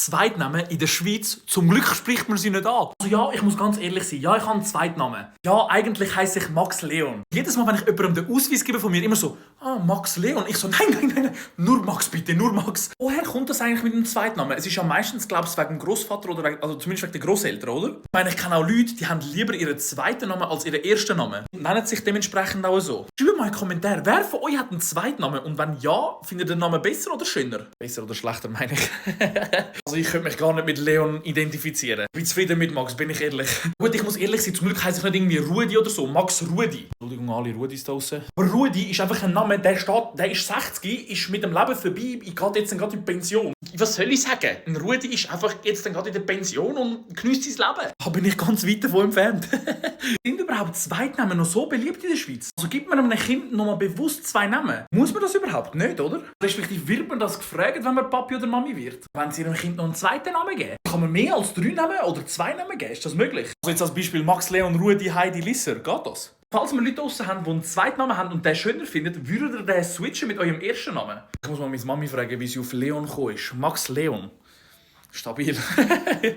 Zweitnamen in der Schweiz, zum Glück spricht man sie nicht an. Also ja, ich muss ganz ehrlich sein, ja, ich habe einen Zweitnamen. Ja, eigentlich heisse ich Max Leon. Jedes Mal, wenn ich jemandem den Ausweis gebe von mir, immer so, Max Leon. Ich so, nein, nur Max bitte, nur Max. Woher kommt das eigentlich mit dem Zweitnamen? Es ist ja meistens, glaube ich, wegen dem Grossvater oder also zumindest wegen den Grosseltern, oder? Ich meine, ich kenne auch Leute, die haben lieber ihren zweiten Namen als ihren ersten Namen. Und nennen sich dementsprechend auch so. Schreibt mal in den Kommentaren, wer von euch hat einen Zweitnamen? Und wenn ja, findet ihr den Namen besser oder schöner? Besser oder schlechter, meine ich. Also ich könnte mich gar nicht mit Leon identifizieren. Ich bin zufrieden mit Max, bin ich ehrlich. Gut, ich muss ehrlich sein, zum Glück heisst ich nicht irgendwie Rudi oder so. Max Rudi. Entschuldigung, alle Rudis da draussen. Aber Rudi ist einfach ein Name, der ist 60, ist mit dem Leben vorbei, ich gehe jetzt gerade in Pension. Was soll ich sagen? Ein Rudi ist einfach jetzt gerade in der Pension und genießt sein Leben. Da bin ich ganz weit davon entfernt. Sind überhaupt Zweitnamen noch so beliebt in der Schweiz? Also gibt man einem Kind noch mal bewusst zwei Namen? Muss man das überhaupt nicht, oder? Respektive wird man das gefragt, wenn man Papi oder Mami wird? Wenn sie ihrem Kind noch einen zweiten Namen geben? Kann man mehr als 3 Namen oder 2 Namen geben? Ist das möglich? Also jetzt als Beispiel Max Leon, Rudi, Heidi, Lisser. Geht das? Falls wir Leute draussen haben, die einen Zweitnamen haben und den schöner finden, würdet ihr den switchen mit eurem ersten Namen? Ich muss mal meine Mami fragen, wie sie auf Leon gekommen ist. Max Leon. Stabil.